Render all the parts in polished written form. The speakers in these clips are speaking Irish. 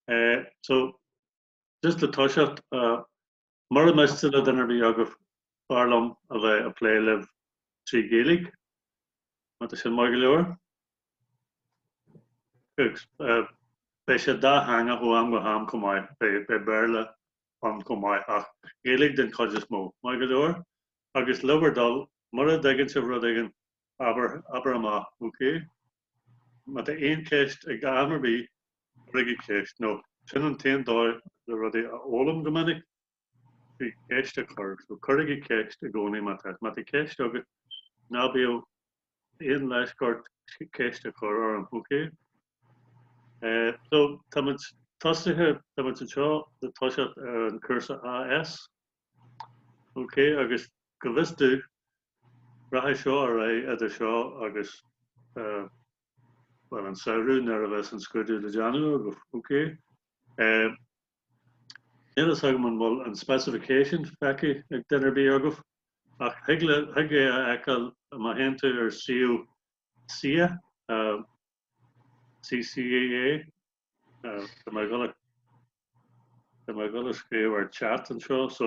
So, just le toiseacht, mura miste le duine ar bith agaibh, b'fhearr liom a bheith ag plé libh trí Ghaeilge, má tá sin maith go leor. Beidh sé dátheangach ó am go ham chomh maith, beidh Béarla ann chomh maith, ach Gaeilge den chuid is mó, maith go leor. Agus le bhur dtoil, mura dtuigeann sibh rud éigin, abair, abair amach, ok? Má tá aon cheist ag am ar bith, cuirigí ceist, nó sin an t-aon dóigh le rudaí a fhoghlaim go minic, trí cheist a chur. So cuirigí ceist i gcónaí má tá, má tá ceist agat, ná bíodh aon leisce ort ceist a chur orm, ok? So táimid tosaithe, táimid anseo le toiseacht ar an cúrsa AS, ok? Agus go bhfios domh, rachaidh seo ar aghaidh idir seo agus, bhuel, an samhradh nuair a bheas an scrúdú le déanamh agaibh, ok? Níl fhios agam an bhfuil an specification feicthe ag duine ar bith agaibh, ach thig le, thig é a fheiceáil má théann tú ar suíomh CCEA, CCEA, tá mé ag dul a, tá mé ag dul a scríobh ar chat anseo, so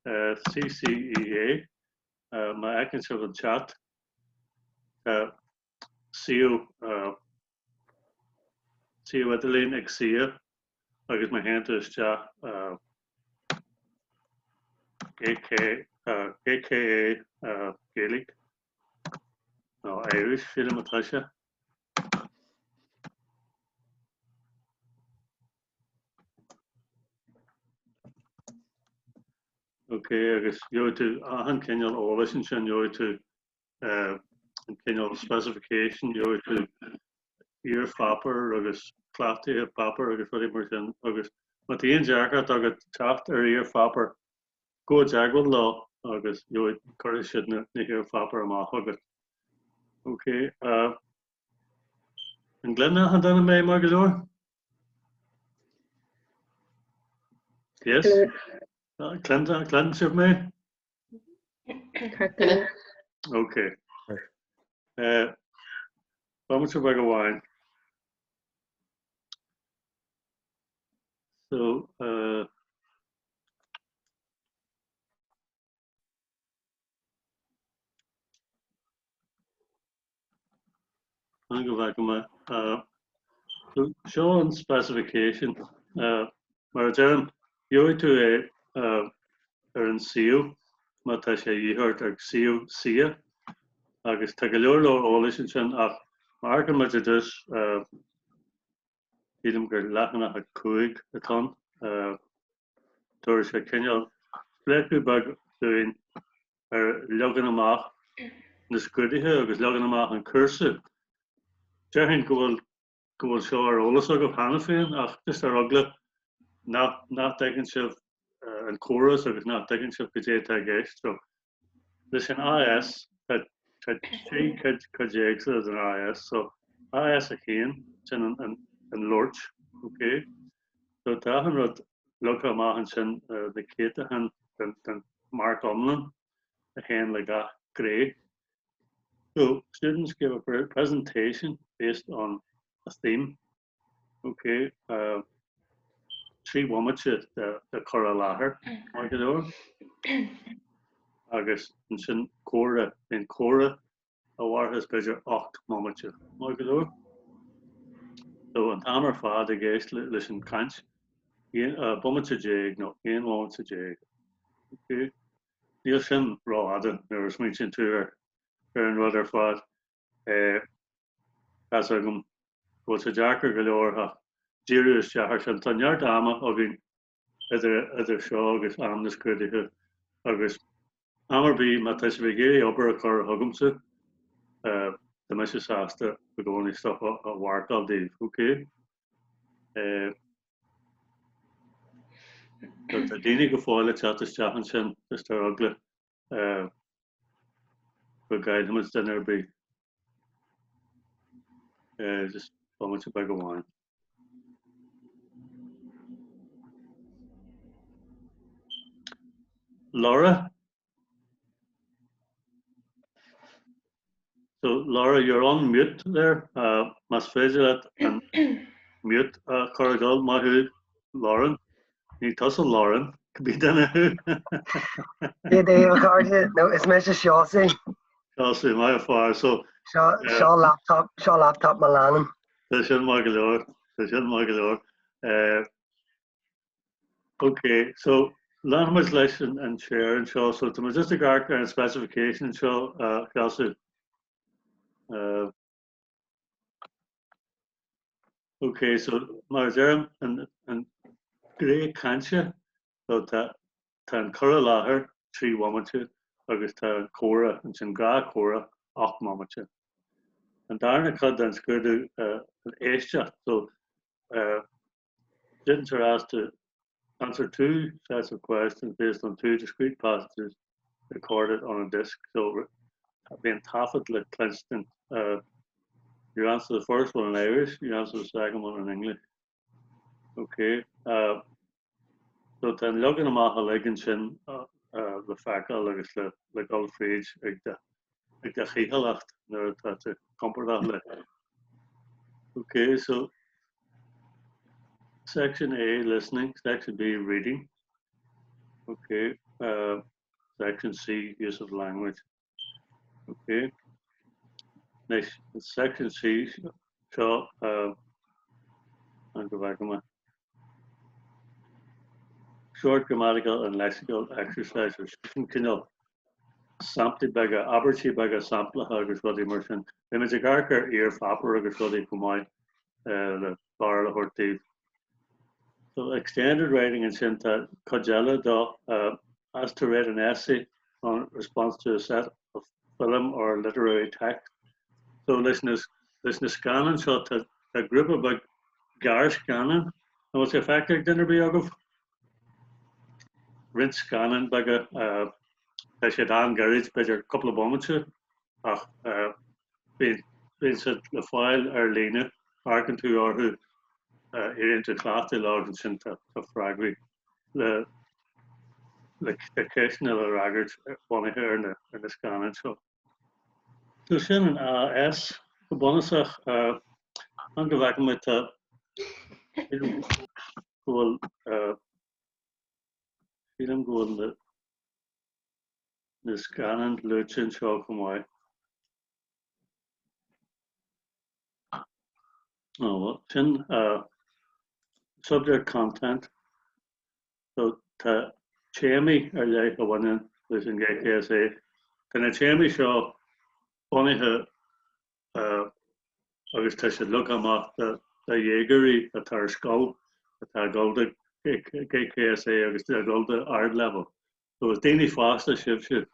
CCEA, má fheiceann sibh an chat, tá suíomh, suíomh idirlín ag CCEA agus má théann tú isteach AK, AKA Gaelic nó Irish sílim atá sé. Ok, agus gheobhaidh tú achan cineál eolais ansin, gheobhaidh tú an cineál specification, gheobhaidh tú iarpháipéar agus cleachtaithe páipéar agus rudaí mar sin agus má tá aon deacracht agat teacht ar iarpháipéar, gabh i dteagmháil leo agus gheobhaidh, cuirfidh siad na hiarpháipéir amach chugat. Ok, an gcluineann achan duine mé maith go leor? Yes? Cluineann sibh mé? Ok. Bomaite beag amháin. So, uh, Fan go bhfeicfidh mé. Seo an specification. Mar a deirim, gheobhaidh tú é ar an suíomh má tá sé a dhíth ort ag suíomh CCEA agus tá go leor leor eolais ansin ach má amharcann muid ar dtús, sílim gur leathanach 5 atá ann, tabharfaidh sé cineál spléachadh beag dúinn ar leagan amach na scrúduithe agus leagan amach an chúrsa. Déarfainn go bhfuil go bhfuil seo ar eolas agaibh cheana féin ach just ar eagla nach nach dtuigeann sibh an córas agus nach dtuigeann sibh goidé atá i gceist. So, leis an AS tá tá 3 cuid cuid éagsúla den AS so AS 1 sin an an an labhairt ok so tá achan rud leagtha amach ansin na céatacháin den marc iomlán a théann le gach gné. So, students give a presentation based on a theme. Ok, 3 bhomaite de chur i láthair, maith go leor. Agus ansin comhrá, bíonn comhrá a mhairfeas b'fhéidir 8 mbomaite. Maith go leor. So an t-am ar fad i gceist leis an chaint, bomaite déag nó 11 bhomaite. Ok. Níl sin rófhada nuair a smaointíonn tú ar an rud ar fad. Tá's agam go bhfuil sé deacair go leor ach díriú isteach ar sin. Tá neart ama againn idir idir seo agus am na scrúduithe agus am ar bith má tá sibh ag iarraidh obair a chur chugamsa, tá mise sásta i gcónaí stuff a mharcáil daoibh, ok? Tá daoine go fóill ag teacht isteach ansin just ar eagla go gcaillfimid duine ar bith. Just bomaite beag amháin. Laura? So Laura, you're on mute there. Uh, más féidir leat an. mute a chur ag dul. Maith thú, Lauren. Ní tusa Lauren, cibé duine thú. Dia daoibh, a chairde, nó is mise Seosamh. Seosamh, maith an fear. So, Seo, seo laptop, seo laptop mo leanbh. Tá sin maith go leor, tá sin maith go leor. Uh, ok, so leanfaimid leis an, an share anseo. So tá muid just ag amharc ar an specification anseo, uh, Seosamh. Uh, Ok, so mar a deirim, an, an ghné cainte, so tá, tá an cur i láthair 3 bhomaite agus tá an comhrá, ansin gnáthchomhrá 8 mbomaite. An darna cuid den scrúdú, an éisteacht, so students are asked to answer two sets of questions based on two discrete passages recorded on a disc. So bíonn taifead le cluinstin. You answer the first one in Irish, you answer the second one in English. Ok. Uh, so tá an leagan amach uilig ansin uh, uh, le feiceáil agus le, le dul fríd ag do, ag do chicheallacht nuair atá tú compordach le. Ok, so section A listening, section B reading. Ok, uh, section C use of language. Ok. Anois, section C seo an go bhfeicfidh mé. Short grammatical and lexical exercises. Sin cineál samplaí beaga, abairtí beaga samplacha agus rudaí mar sin. Beidh muid ag amharc ar iarpháipéar agus rudaí chomh maith le barúil a thabhairt daoibh. So extended writing ansin tá cuid eile dó, asked to write an essay on response to a set of film or literary text. So leis na leis na scannáin seo tá tá grúpa beag gearrscannán, an bhfuil sé feicthe ag duine ar bith agaibh? Roinnt scannán beaga, tá siad an-ghairid, b'fhéidir cúpla bomaite ach bíonn siad le fáil ar líne, amharcann tú orthu, éiríonn tú cleachtaithe leo agus ansin tá freagraí le le ceisteanna le fhreagairt bunaithe ar na ar na scannáin seo. So sin an AS go bunúsach an go bhfeicfidh muid tá go bhfuil sílim go bhfuil na na scannáin luaite anseo chomh maith. Ó, bhuel, sin subject content. So tá téamaí ar leith a bhaineann leis an GCSE. Tá na téamaí seo bunaithe agus tá siad leagtha amach do dhéagóirí atá ar scoil, atá ag dul do GCSE agus ag dul do ardleibhéal. So is daoine fásta sibhse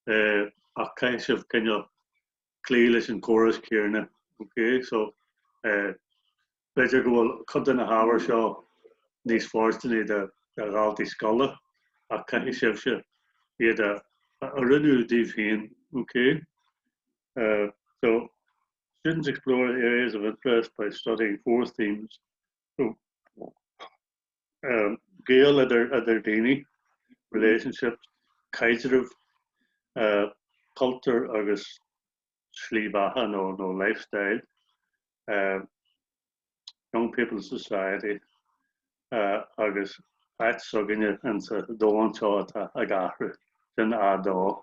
ach caithfidh sibh cineál cloí leis an chóras céanna. Ok, so b'fhéidir go bhfuil cuid de na hábhair seo níos fóirsteanaí do dhaltaí scoile ach caithfidh sibhse iad a oiriúnú daoibh féin. Ok, so students explore areas of interest by studying four themes. So gaol idir idir daoine, relationships, caidreamh, cultúr agus slí bheatha nó nó lifestyle, young people in society agus áit s'againne insa domhan seo atá ag athrú. Sin A2,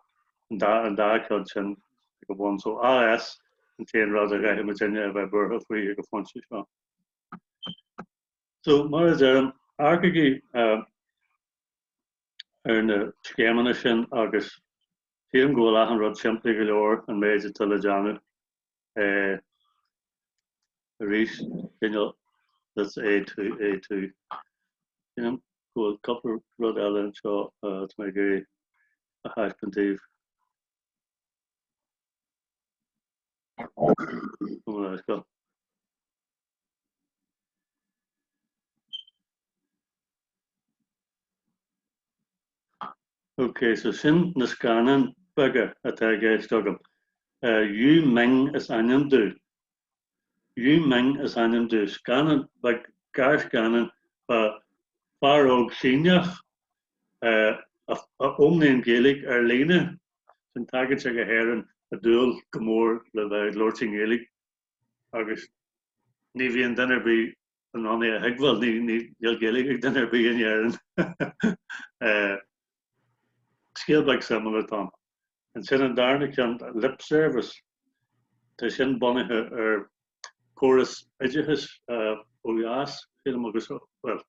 an dá an dá cheann sin ag a bun. So AS an t-aon rud a gcaithfidh muidinne a bheith buartha faoi ag an phointe seo. So, mar a deirim, amharcaigí ar na scéimeanna sin agus sílim go bhfuil achan rud simplí go leor, an méid atá le déanamh. Arís, cineál, that's A2, A2. Sílim go bhfuil cúpla rud eile anseo atá mé ag iarraidh a thaispeáint daoibh. Let's go. Ok, so sin na scannáin beaga atá i gceist agam. Yu Ming is ainm dó. Yu Ming is ainm dó. Scannán beag, gearrscannán fá fear óg Síneach a fhoghlaimíonn Gaeilge ar líne. Sin tagann sé go hÉirinn ag dúil go mór le bheith ag labhairt i nGaeilge agus ní bhíonn duine ar bith. In ann é a thuigbheáil, níl Gaeilge ag duine ar bith in Éirinn. Scéal beag suimiúil atá ann. Ansin an darna ceann, Lip Service, tá sin bunaithe ar córas oideachais ó dheas, sílim, agus, bhuel,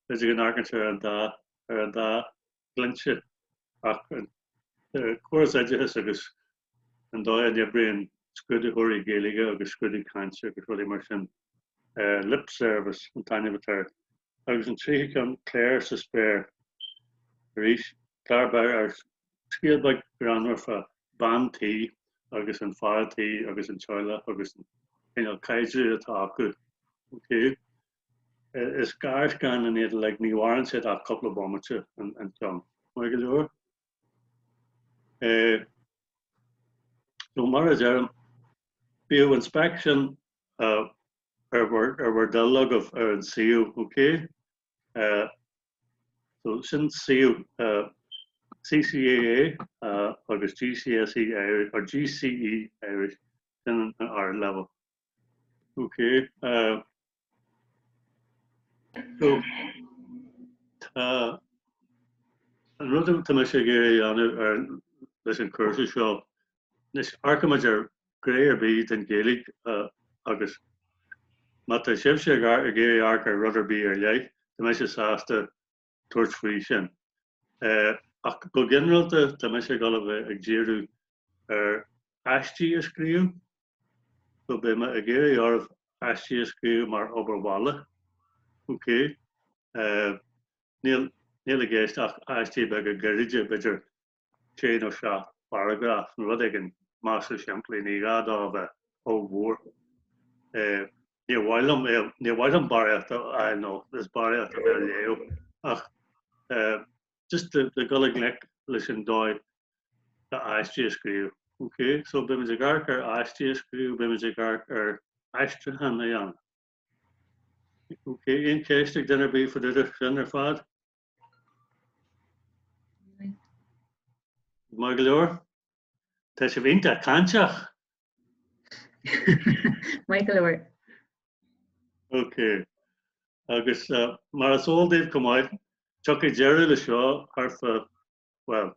b'fhéidir go n-amharcann sé ar an dá, ar an dá dhlínse, ach an córas oideachais agus an dóigh a n-oibríonn scrúdaitheoirí Gaeilge agus scrúdú cainte agus rudaí mar sin. Lip Service an t-ainm atá air. Agus an tríú ceann, Clare sa Spéir. Arís, clár beag ar scéal beag greannmhar fá bean tí agus an fear tí agus an teaghlach agus an cineál caidrimh atá acu. Ok. Is gearrscannán iad uilig, ní mhaireann siad ach cúpla bomaite an ceann. Maith go leor. So mar a deirim, bíodh an speic sin ar bhur dtoil agaibh ar an suíomh, ok? So sin suíomh CCAA agus GCSE Irish, or GCE Irish, sin an ardleibhéal. Ok. So, tá an rud atá mise ag iarraidh a dhéanamh ar leis an chúrsa seo, anois amharcaimid ar ghné ar bith den Ghaeilge agus má tá sibhse ag iarraidh amharc ar rud ar bith ar leith, tá mise sásta tabhairt faoi sin. Ach go ginearálta, tá mise ag dul a bheith ag díriú ar aistí a scríobh, so beidh mé ag iarraidh oraibh aistí a scríobh mar obair bhaile. Ok. Níl níl i gceist ach aistí beaga gairide, b'fhéidir sé nó seacht bparagraf nó rud éigin measartha simplí, ní gá dó a bheith ollmhór. Níor mhaith liom é, níor mhaith liom barraíocht a fháil nó is barraíocht a bheith á léamh ach just le dul i ngleic leis an dóigh le aistí a scríobh. Ok, so beimid ag amharc ar aistí a scríobh, beimid ag amharc ar aistriúchán a dhéanamh. Ok, aon cheist ag duine ar bith fá dtaobh de sin ar fad? Maith go leor. Tá sibh iontach cainteach. Maith go leor. Ok. Agus mar is eol daoibh chomh maith, tiocfaidh deireadh le seo thart fá, bhuel,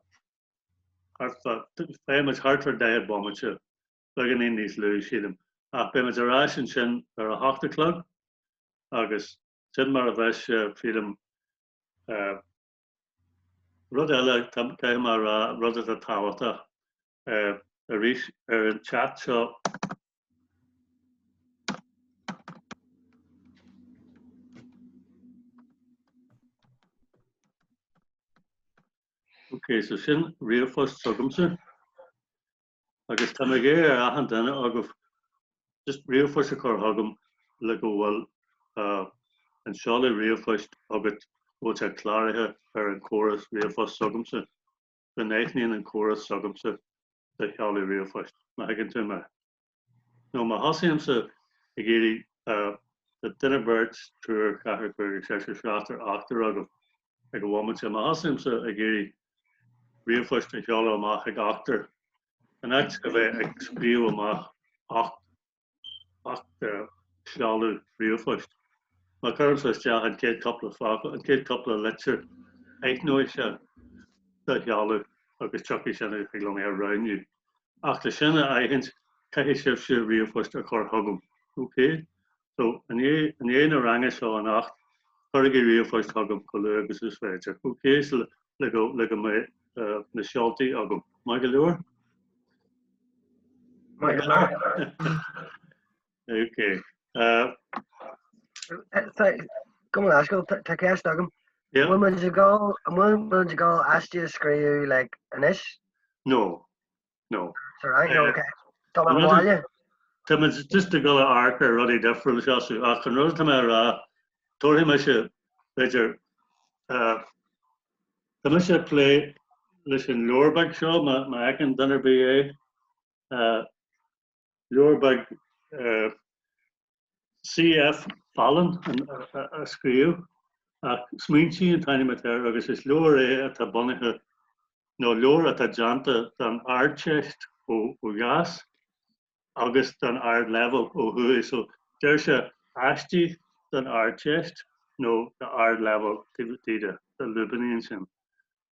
thart fá, beidh muid thart ar 40 bomaite, beagáinín níos lú, sílim. Ach beidh muid ar ais ansin ar a hocht a chlog agus sin mar a bheas sé, sílim. Rud eile, caithfidh mé a rá, rud atá tábhachtach, arís, ar an chat seo, Ok, so sin ríomhphost s'agamsa. Agus tá mé ag iarraidh ar achan duine agaibh just ríomhphost a chur chugam le go bhfuil an seoladh ríomhphoist agat go bhfuil sé cláraithe ar an chóras ríomhphost s'agamsa, go n-aithníonn an córas s'agamsa do sheoladh ríomhphoist, má thuigeann tú mé. Nó má thosaímse ag iarraidh tá duine, beirt, triúr, ceathrar, cúigear, seisear, seachtar, ochtar agaibh ag an bhomaite. Má thosaímse ag iarraidh ríomhphost a sheoladh amach ag ochtar, in áit a bheith ag scríobh amach 8 seoladh ríomhphoist, má chuirimse isteach an chéad cúpla focal, an chéad cúpla litir, aithneoidh sé do sheoladh agus tiocfaidh sin thig liom é a roghnú. Ach le sin a aithint, caithfidh sibhse ríomhphost a chur chugam. Ok? So, i ndiaidh na ranga seo anocht, cuirigí ríomhphost chugam chomh luath agus is féidir. Ok? So, le go, le go mbeidh na seoltaí agam. Maith go leor? Maith go leor. Ok. Gabh mo leithscéal, tá ceist agam. An bhfuil muid ag dul, an bhfuil muid ag dul aistí a scríobh like anois? No. No. Sa rang? No, ok. Dul abhaile? Tá muid just ag dul a amharc ar rudaí difriúla Seosamh, ach an rud atá mé a rá, tabharfaidh mise, b'fhéidir, tá mise ag plé leis an leabhar beag seo, má fheiceann duine ar bith é, leabhar beag C.F. Fallon a scríobh, ach Smaointí an t-ainm atá air agus is leabhar é atá bunaithe, nó leabhar atá déanta don Ardteist ó dheas agus don Ardleibhéal ó thuaidh. So deir sé aistí. don Ardteist nó d'Ardleibhéal taobh istigh de lúibíní ansin.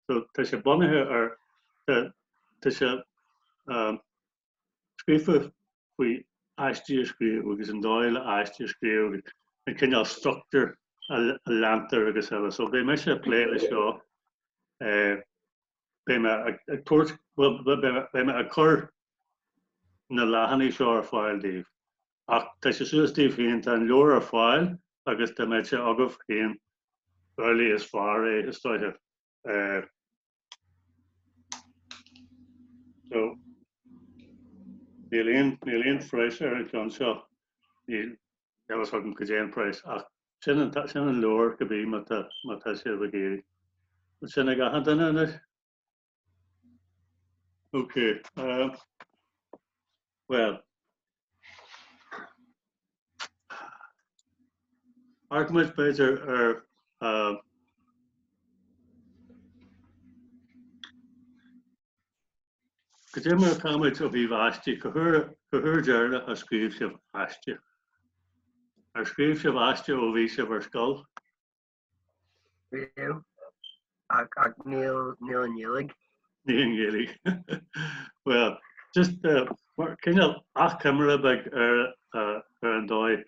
So tá sé bunaithe ar, tá sé scríofa faoi aistí a scríobh agus an dóigh le aistí a scríobh agus an cineál struchtúr a leantar agus eile. So beidh mise ag plé leis seo, beidh mé ag tabhairt, bhuel beidh mé ag cur na leathanaigh seo ar fáil daoibh. Ach tá sé suas daoibh féin, tá an leabhar ar fáil agus dá mbeadh sé agaibh féin, b'amhlaidh is fearr é, is dóiche. So, níl aon, níl aon phraghas ar an cheann seo, níl a fhios agam cad é an praghas, ach sin an, sin an leabhar cibé má tá, má tá sibh ag iarraidh. Sin ag achan duine anois? Ok. Bhuel. Amharcfaidh muid b'fhéidir ar Cad é mar atá muid ó thaobh aistí? Cá huair deireanach a scríobh sibh aiste? Ar scríobh sibh aiste ó bhí sibh ar scoil? Riamh, ach ach níl níl i nGaeilge. Ní i nGaeilge. Bhuel, just mar cineál achoimre beag ar ar an dóigh,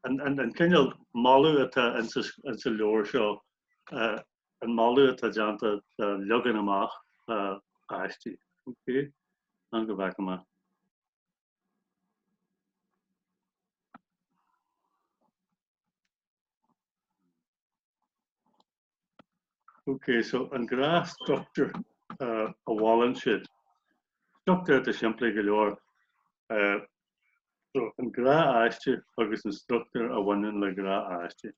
an an an cineál moladh atá insa insa leabhar seo, an moladh atá déanta do leagan amach aistí. Ok, fan go bhfeicfidh mé. Ok, so an gnáthstruchtúr a mholann siad, struchtúr atá simplí go leor, so an gnáth-aiste agus an struchtúr a bhaineann le gnáth-aiste.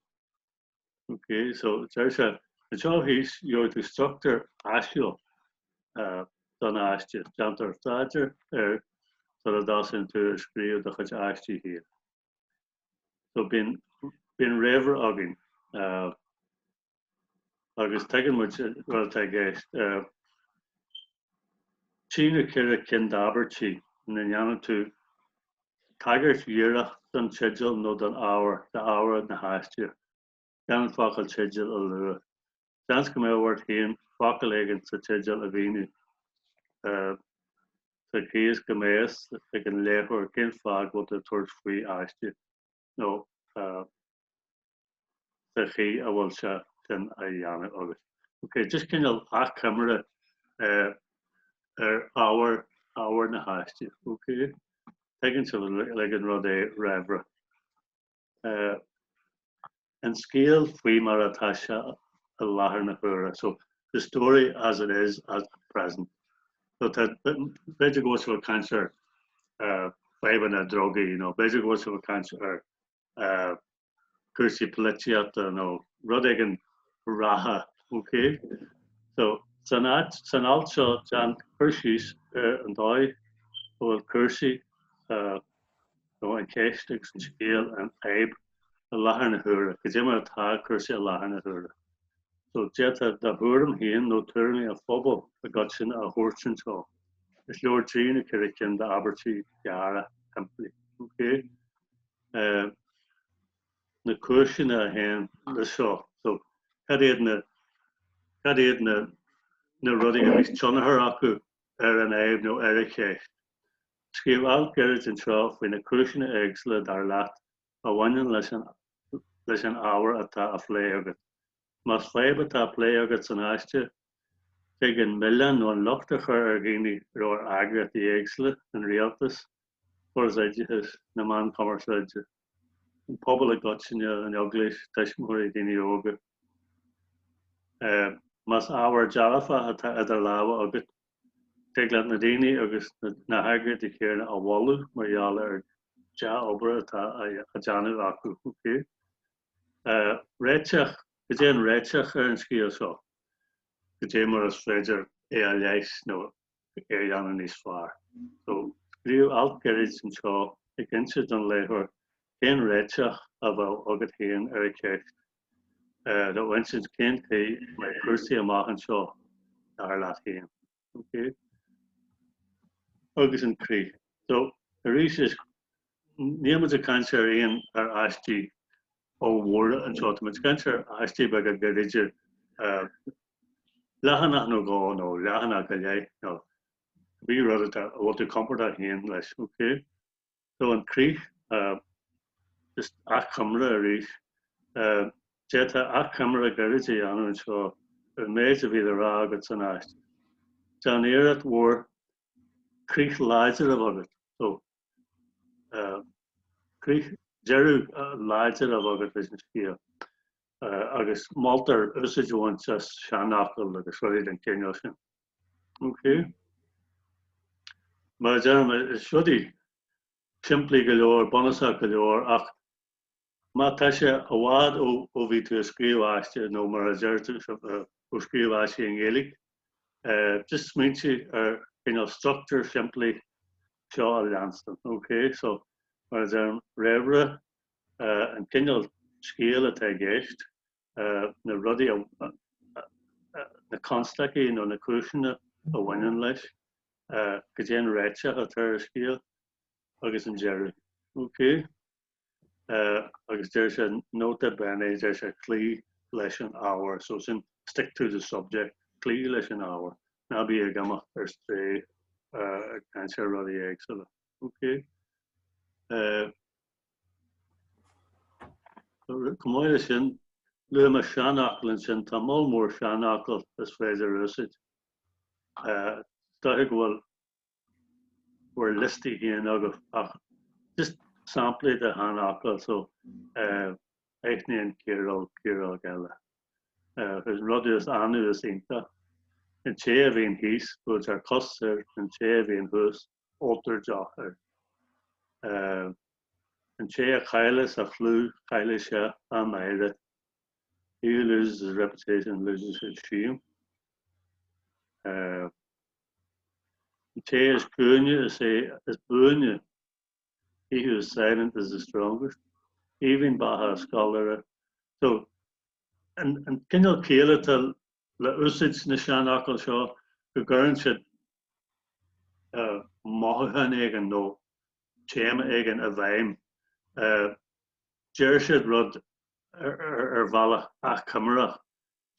Ok, so deir sé, anseo thíos gheobhaidh tú struchtúr áisiúil don aiste, déantar staidéar air sula dtosaíonn tú ag scríobh do chuid aistí féin. So bíonn, bíonn réamhrá againn agus tuigeann muid rud atá i gceist. Trí nó ceithre cinn d'abairtí ina ndéanann tú tagairt dhíreach don teideal nó don ábhar, d'ábhar na haiste, gan an focal teideal a lua. Seans go mbeadh ort féin focal éigin sa teideal a mhíniú sa chaoi is go mbeidh a fhios ag an léitheoir cén fáth go bhfuil tú ag tabhairt faoi aiste nó sa chaoi a bhfuil sé sin á dhéanamh agat. Ok, just cineál achoimre ar ábhar, ábhar na haiste. Ok, tuigeann sibh uilig an rud é réamhrá. An scéal faoi mar atá sé i láthair na huaire, so the story as it is at present. So tá, b'fhéidir go bhfuil sibh ag caint ar fadhbanna drugaí nó b'fhéidir go bhfuil sibh ag caint ar cúrsaí polaitíochta nó rud éigin reatha, ok? So san áit, san alt seo déan cur síos ar an dóigh a bhfuil cúrsaí nó an cheist agus an scéal, an fhadhb i láthair na huaire, cad é mar atá cúrsaí i láthair na huaire. So d'fhéadfá do thuairim féin nó tuairimí an phobail i gcoitinne a thabhairt anseo. Is leor trí nó ceithre cinn d'abairtí gearra simplí. Ok? Na cúiseanna a théann le seo. So cad iad na cad iad na na rudaí a bhí tionchar acu ar an fhadhb nó ar an cheist? Scríobh alt gairid anseo faoi na cúiseanna éagsúla, dar leat, a bhaineann leis an leis an ábhar atá á phlé agat. Más fadhb atá á plé agat san aiste, tig an milleán nó an locht a chur ar dhaoine nó ar eagraíochtaí éagsúla, an rialtas, córas oideachais, na meáin chumarsáide, an pobal i gcoitinne, an eaglais, tuismitheoirí, daoine óga. Más ábhar dearfach atá idir lámha agat, Tig leat na daoine agus na heagraíochtaí céanna a mholadh mar gheall ar dea-obair atá á déanamh acu. Ok. Réiteach, cad é an réiteach ar an scéal seo? Cad é mar is féidir é a leigheas nó é a dhéanamh níos fearr? So, scríobh alt gairid anseo ag inse don léitheoir cén réiteach a bheadh agat féin ar an cheist. Nó insint cén chaoi a mbeidh cúrsaí amach anseo dar leat féin. Ok. Agus an crích. So, arís is níl muid ag caint ar aon ar aistí ollmhóra anseo, tá muid ag caint ar aistí beaga gairide, leathanach nó dhó nó leathanach go leith nó cibé rud atá, a bhfuil tú compordach féin leis, ok? So an crích, just achoimre arís, d'fhéadfá achoimre gairid a dhéanamh anseo ar an méid a bhí le rá agat san aiste. Déan iarracht mhór crích láidir a bheith agat, so crích, deireadh láidir a bheith agat leis an scéal agus moltar úsáid a bhaint as seanfhocail agus rudaí den chineál sin. Ok. Mar a deirim, is rudaí simplí go leor, bunúsach go leor, ach má tá sé i bhfad ó bhí tú ag scríobh aiste nó mar a deir tú, ó scríobh aistí i nGaeilge, just smaointigh ar cineál struchtúr simplí seo a leanstan. Ok, so mar a deirim, réamhrá, an cineál scéil atá i gceist, na rudaí, na constaicí nó na cúiseanna a bhaineann leis, cad é an réiteach atá ar an scéal agus an deireadh. Ok. Agus deir sé nota bene, deir sé cloí leis an ábhar, so sin stick to the subject, cloí leis an ábhar, ná bí ag imeacht ar strae ag caint ar rudaí éagsúla. Ok. Chomh maith leis sin, luaigh mé seanfhocail ansin, tá moll mór seanfhocal is féidir a úsáid. Is dóiche go bhfuil bhur liostaí féin agaibh ach just samplaí de sheanfhocail so aithníonn ciaróg ciaróg eile. An rud is annamh is iontach. An té a bhíonn thíos, buailtear cos air, an té a bhíonn thuas, óltar deoch air. An té a chailleas a chlú, caillfidh sé a náire. He who loses his reputation loses his shame. An té is ciúine is é is buaine. He who is silent is the strongest. Aoibhinn beatha scoláire. So, an cineál ciall atá le úsáid na seanfhocal seo go gcuireann siad mothúchán éigin nó téama éigin i bhfeidhm. Deir siad rud ar bhealach achoimreach,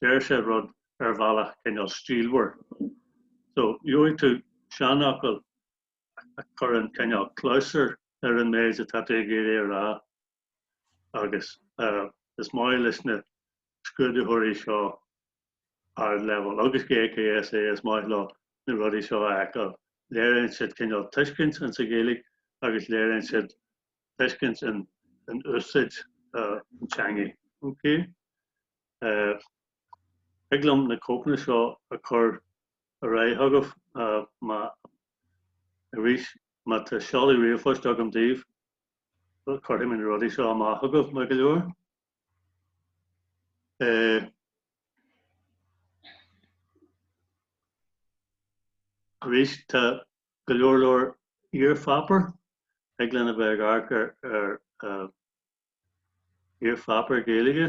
deir siad rud ar bhealach cineál stílmhar. So, gheobhaidh tú seanfhocal a chuireann cineál clabhsúr ar an méid atá tú ag iarraidh a rá agus is maith leis na scrúdaitheoirí seo ardleibhéal agus GCSE is maith leo na rudaí seo a fheiceáil. Léiríonn siad cineál tuiscint ins an Ghaeilge agus léiríonn siad tuiscint in úsáid an teangaidh. Ok. Thig liom na cóipeanna seo a chur ar aghaidh chugaibh má arís má tá seoladh ríomhphoist agam daoibh cuirfidh mé na rudaí seo amach chugaibh maith go leor. Arís tá go leor leor iarpháipéar, thig linn a bheith ag amharc ar iarpháipéar Gaeilge.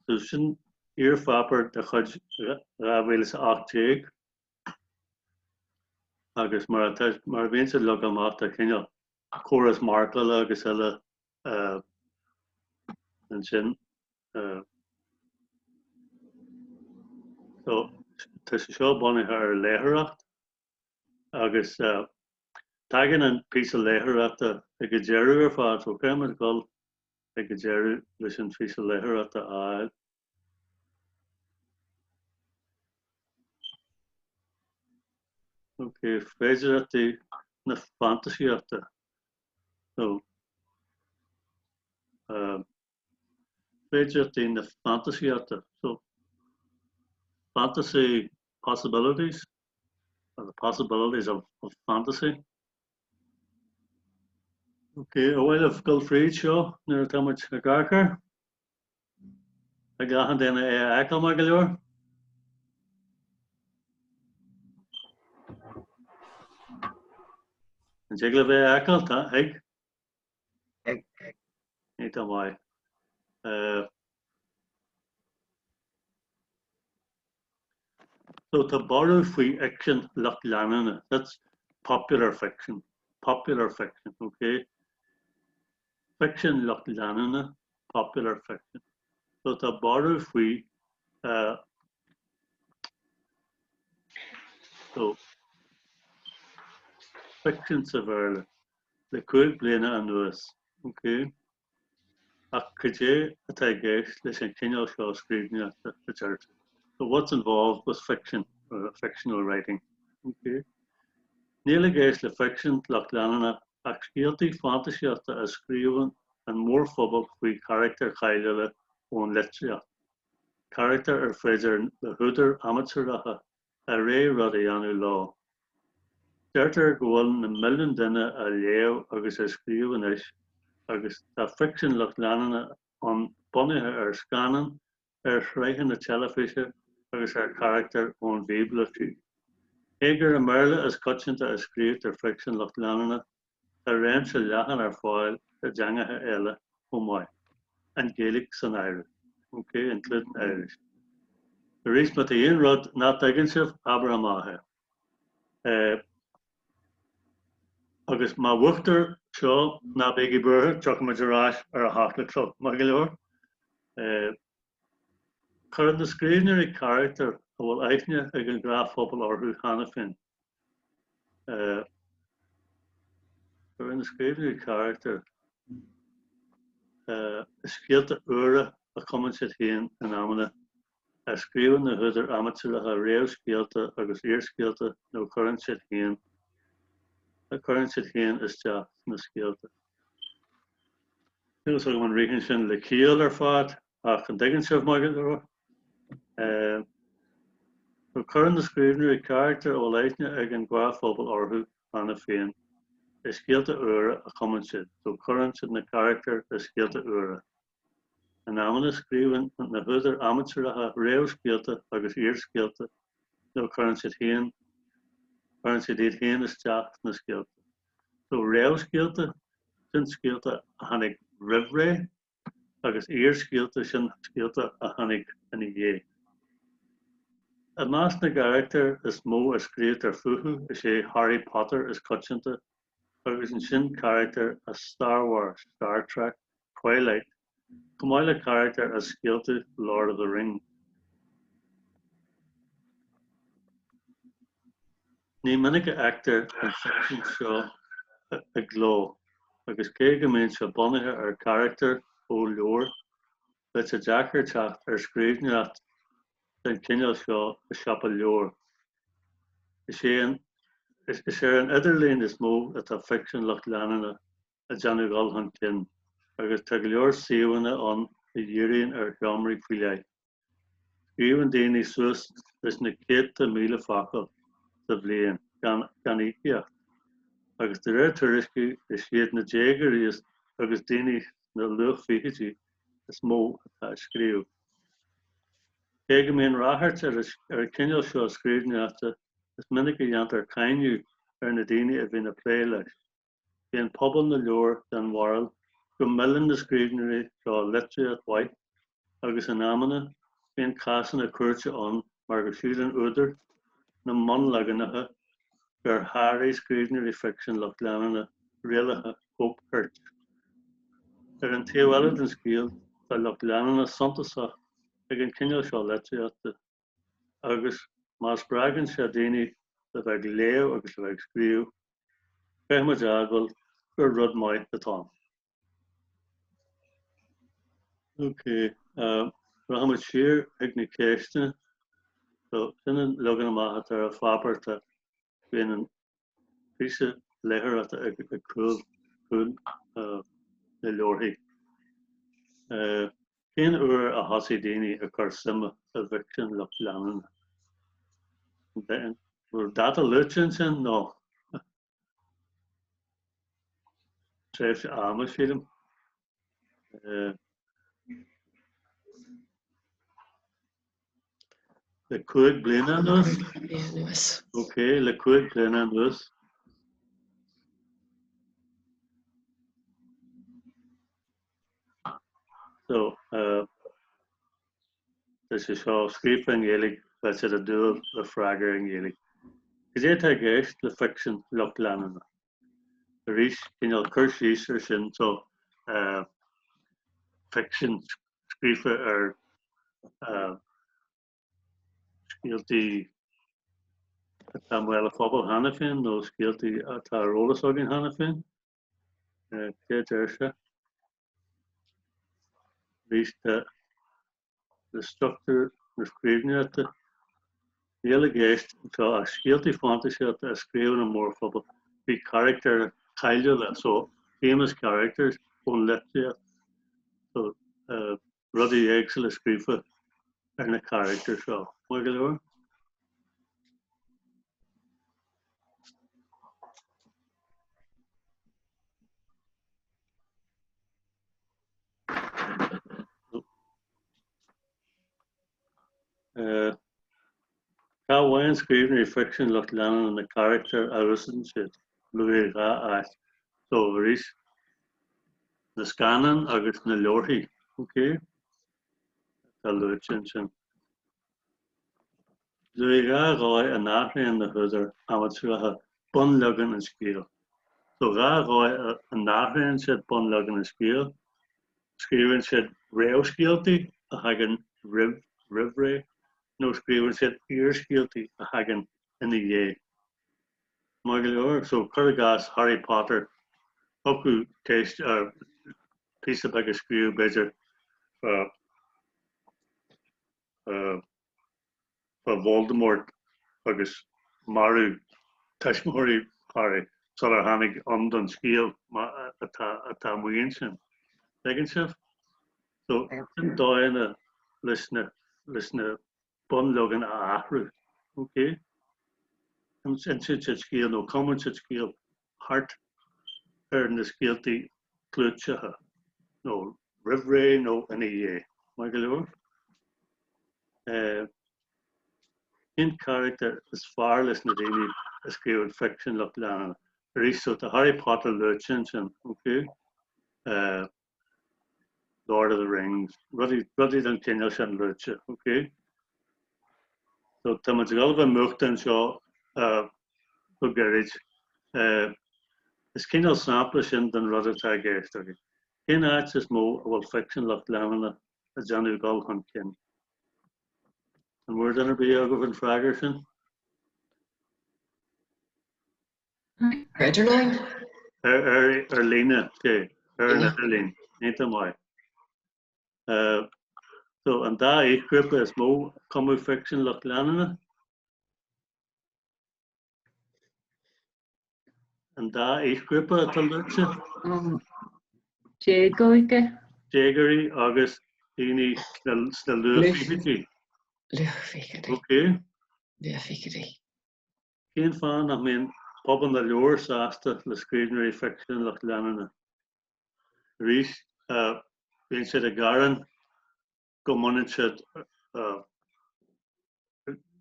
So sin iarpháipéar de chuid 2018 agus mar a bhíonn siad leagtha amach tá cineál córas marcála agus eile ansin. So tá sé seo bunaithe ar léitheoireacht agus tagann an píosa léitheoireachta ag an deireadh ar fad, so caithfidh muid dul ag an deireadh leis an phíosa léitheoireachta a fháil. Ok, féidearthachtaí na fantaisíochta. So, féidearthachtaí na fantaisíochta. So, fantasy possibilities, or the possibilities of, of fantasy. Ok, ar mhaith libh dul fríd seo nuair atá muid ag amharc air? Ag achan duine é a fheiceáil maith go leor? An dtig libh é a fheiceáil? Tá, ag? Ag. Iontach maith. So tá borradh faoi fhicsean lucht leanúna, that's popular fiction, popular fiction, ok? Ficsean lucht leanúna, popular fiction. So tá borradh faoi so ficsean sa Bhéarla le 5 bliana anuas. Ok. Ach cad é atá i gceist leis an chineál seo scríbhneoireachta, a deir tú? So what's involved with fiction or fictional writing? Ok. Níl i gceist le ficsean lucht leanúna ach scéaltaí fantaisíochta a scríobhann an mórphobal faoi charachtair cháiliúla ón litríocht, carachtair ar féidir le húdair amaitéaracha a rogha rud a dhéanamh leo. Deirtear go bhfuil na milliúin duine á léamh agus á scríobh anois agus tá ficsean lucht leanúna ann bunaithe ar scannáin, ar shraitheanna teilifíse agus ar charachtair ón Bhíobla fiú. Cé gur i mBéarla is coitianta a scríobhtar ficsean lucht leanúna, tá réimse leathan ar fáil i dteangacha eile chomh maith, an Ghaeilge san áireamh, ok, including Irish. Arís, má tá aon rud nach dtuigeann sibh, abair amach é. Agus má mhúchtar seo, ná bígí buartha, tiocfaimid ar ais ar a hocht a chlog, maith go leor? Cuireann na scríbhneoirí carachtair a bhfuil aithne ag an ghnáthphobal orthu cheana féin. Cuireann na scríbhneoirí carachtair i scéalta úra a chumann siad féin in amanna. Scríobhann na húdair amaitéaracha réamhscéalta agus iarscéalta nó cuireann siad féin cuireann siad féin isteach sna scéalta. Níl a fhios agam an ritheann sin le ciall ar fad ach an dtuigeann sibh maith go leor? So cuireann na scríbhneoirí carachtair a bhfuil aithne ag an ghnáthphobal orthu cheana féin i scéalta úra a chumann siad, so cuireann siad na carachtair i scéalta úra. In amanna scríobhann na húdair amaitéaracha réamhscéalta agus iarscéalta nó cuireann siad féin cuireann siad iad féin isteach sna scéalta. So réamhscéalta, sin scéalta a tháinig roimh ré agus iarscéalta, sin scéalta a tháinig ina dhiaidh. I measc na gcarachtar is mó a scríobhtar fúthu is é Harry Potter is coitianta agus ansin carachtair as Star Wars, Star Trek, Twilight, chomh maith le carachtair as scéalta Lord of the Rings. Ní minic a fheictear an ficsean seo i gcló agus cé go mbíonn sé bunaithe ar charachtair ó leabhair, bheadh sé deacair teacht ar scríbhneoireacht den chineál seo i siopa leabhar. Is é an is ar an idirlíon is mó atá ficsean lucht leanúna ag déanamh dul chun cinn agus tá go leor suíomhanna ann a dhíríonn ar sheomraí faoi leith. Scríobhann daoine suas leis na céadta míle focal sa bhliain gan íocaíocht, agus de réir tuairiscí is iad na déagóirí agus daoine sna luathfhichidí is mó atá ag scríobh. Cé go mbíonn ráchairt ar an chineál seo scríbhneoireachta, is minic a dhéantar cáineadh ar na daoine a bhíonn ag plé leis. Bíonn pobal na leabhar den bharúil go milleann na scríbhneoirí seo litríocht mhaith agus in amanna bíonn cásanna cúirte ann mar go síleann údair na mbunleaganacha gur sháraigh scríbhneoirí ficsin lucht leanúna rialacha cóipchirt. Ar an taobh eile den scéal, tá lucht leanúna suntasach ag an chineál seo litríochta agus má spreagann sé daoine le bheith ag léamh agus le bheith ag scríobh, caithfidh muid a admháil gur rud maith atá ann. Ok, rachaidh muid siar chuig na ceisteanna. So, sin an leagan amach atá ar an pháipéar, tá, bíonn an píosa léitheoireachta ag cúl, cúl na leabharthaí. Cén uair a thosaigh daoine ag cur suime i bhficsean lucht leanúna? An bhfuil dáta luaite ansin nó tréimhse ama, sílim? Le 5 bliana anuas? Ok, le 5 bliana anuas. So, tá sé seo scríofa i nGaeilge, beidh siad ag dúil le freagra i nGaeilge. Cad é atá i gceist le ficsean lucht leanúna? Arís, cineál cur síos ar sin. So, Ficsean scríofa ar scéaltaí atá i mbéal an phobail cheana féin nó scéaltaí atá ar eolas againn cheana féin. Cé a deir sé? Arís tá le struchtúr na scríbhneoireachta. Níl i gceist anseo ach scéaltaí fantaisíochta a scríobhann an mórphobal faoi charachtair cháiliúla, so famous characters, ón litríocht. So rudaí éagsúla scríofa ar na carachtair seo. Maith go leor? Cá bhfaigheann scríbhneoirí ficsin lucht leanúna na carachtair a úsáideann siad? Luaigh 2 áit. So, arís, na scannáin agus na leabharthaí, ok? Atá luaite ansin. Luaigh 2 dhóigh a n-athraíonn na húdair amaitéaracha bunleagan an scéil. So 2 dhóigh a n-athraíonn siad bunleagan an scéil, scríobhann siad réamhscéaltaí a thagann roimh roimh ré nó scríobhann siad iarscéaltaí a thagann ina dhiaidh. Maith go leor. So cuir i gcás Harry Potter, thiocfadh ceist, píosa beag a scríobh b'fhéidir fá fá Voldemort agus marú tuismitheoirí Harry sular tháinig ann don scéal atá atá amuigh ansin. Tuigeann sibh? So, sin dóigheanna leis na leis na bunleagan a athrú. Ok? Insíonn siad scéal nó cumann siad scéal thart ar na scéaltaí clúiteacha nó roimh ré nó ina dhiaidh. Maith go leor. Cén carachtar is fearr leis na daoine a scríobhann ficsean lucht leanúna? Arís, so tá Harry Potter luaite ansin, ok? Lord of the Rings, rudaí, rudaí den chineál sin luaite, ok? So tá muid ag dul a bheith múchta anseo go gairid. Is cineál sampla sin den rud atá i gceist againn. Cén áit is mó a bhfuil ficsean lucht leanúna ag déanamh dul chun cinn? An bhfuair duine ar bith agaibh an freagra sin? Ar idirlíon? Ar líne, ar an idirlíon. Iontach maith. So, an dá aoisghrúpa is mó ag cumadh ficsean lucht leanúna? An dá aoisghrúpa atá luaite? Déagóige. Déagóirí agus daoine sna luathfhichidí. Luathfhichidí. Ok. Luathfhichidí. Cén fáth nach mbíonn pobal na leabhar sásta le scríbhneoirí ficsin lucht leanúna? Arís, bíonn siad ag gearán go mbaineann siad,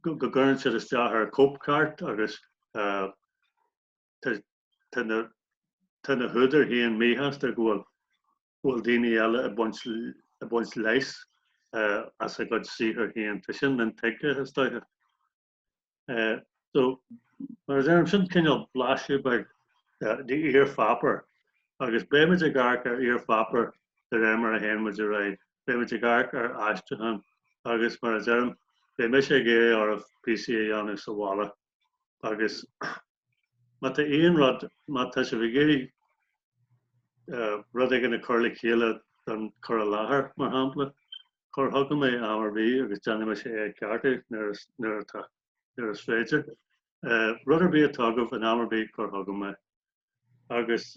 go gcuireann siad isteach ar cóipcheart agus tá na húdair féin míshásta go bhfuil go bhfuil daoine eile ag baint ag baint leas as a gcuid saothair féin. Tá sin intuigthe, is dóiche. So, mar a deirim, sin cineál blaiseadh beag d'iarpháipéar agus beimid ag amharc ar iarpháipéar de réir mar a théann muid ar aghaidh. Beimid ag amharc ar aistriúchán agus mar a deirim, beidh mise ag iarraidh oraibh píosaí a dhéanamh sa bhaile agus má tá aon rud, má tá sibh ag iarraidh rud éigin a chur le chéile don chur i láthair, mar shampla, Cuir chugam é am ar bith agus déanfaidh mise é a cheartú nuair is nuair atá nuair is féidir. Rud ar bith atá agaibh in am ar bith cuir chugam é. Agus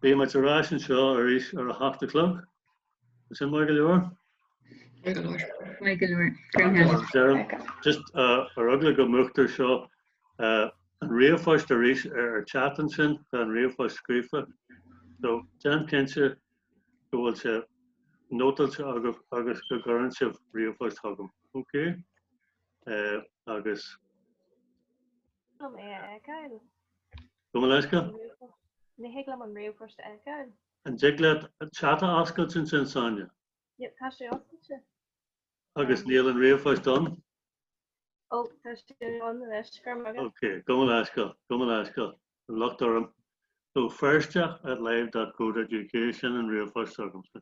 beidh muid ar ais anseo arís ar a hocht a chlog. Is sin maith go leor? Maith go leor. Maith go leor. Go Deirim, just ar eagla go múchtar seo, an ríomhphost arís ar chat ansin, tá an ríomhphost scríofa. So déan cinnte go bhfuil sé nótáilte agaibh agus go gcuireann sibh ríomhphost chugam. Ok? Agus. liom é a fheiceáil. Gabh mo leithscéal? Ní thig liom an ríomhphost a fheiceáil. An dtig leat chat a oscailt ansin, Sonia? Yep, tá sé oscailte. Agus níl an ríomhphost ann? Ó, tá sé ann anois, go raibh maith agat. Ok, gabh mo leithscéal, gabh mo leithscéal. An locht orm. So feirsteach at live dot co dot uk sin an ríomhphost agamsa.